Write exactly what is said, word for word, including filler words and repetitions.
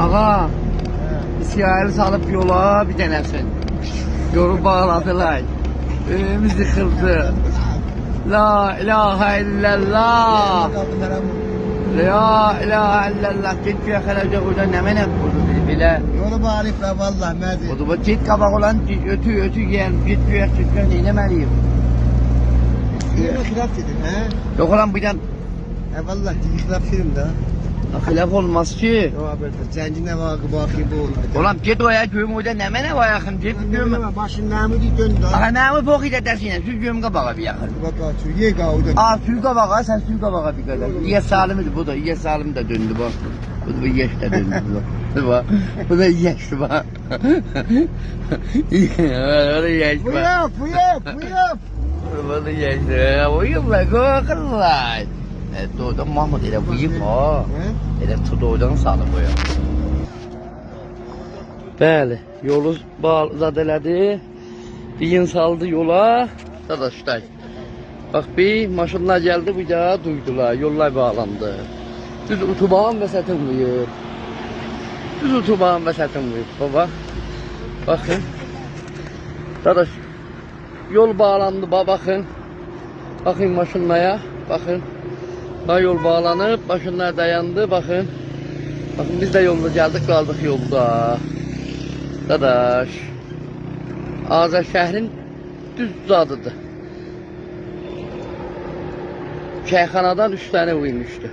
آغا، اسرائیل سالیب یولا بیر دنه‌سین. یولو باغلادیلار. اؤیوموز ییخیلدی. لا اله الا الله. لا اله الا الله. گئت گؤرک هله اورادا نمنه ووردو بیری بئله. یولو باغلاییبلار والله، مجید. او دا باخ، گئت قاباق اولان، گئت اؤتور، اؤتور، یعنی، گئت گؤرک، گئت گؤرک، نئینه‌مه‌لی‌ییک؟ سویو خلاف دئدین، هه؟ یوخ، اولان بوردان. هه، والله، خلاف دئدیم ده. ها، خلاف اولماز کی. یوخ، آبی، جنگی نه وار، باخی بو. اولان، گئت اورایا، گؤروم اورادا نمنه وار آخی، گئت گؤروم. باشین نمودی دؤندو. آخی، نمود بوخ ایده دسینه، سور گؤروم قاباغا بیر یاخین. قاباغا سور، یئ قاودا. آ، سور قاباغا، سن سور قاباغا بیر قدر. یوخ، یوخ. یئ سالمیدی بو دا، یئ سالیم دا دؤندو، باخ. بو دا، بو دا یئش ده دؤندو، بو دا. باخ، بو دا یئشدیر، باخ. بو دا یئش، باخ. بویوب، بویوب، بویوب. بو دا یئشدیر، هه، بویوبلار، قورخورلار. ائ، دوغرودان محمود ائله بویوب، ها. هه؟ ائله تو دوغرودان سالیب بویوب. بلی، یولو باغ-، زاد ائله‌دی. بیر گون سالدی یولا. داداشلار. باخ، بیر ماشینلار گلدی، بورادا دوردولار، یوللار باغلاندی. دوز اوتوبانین وسطین ووروب. دوز اوتوبانین وسطین ووروب، بابا. باخین. داداش، یول باغلاندی، با-، باخین. باخین ماشینلارا، باخین. ها، یول باغلانیب، ماشینلار دایاندی، باخین. باخین، بیز ده یولدا گلدیک، قالدیق یولدا. داداش، آذرشهرین دوز زادیدیر. چایخانادان اوچ دنه وورموشدو.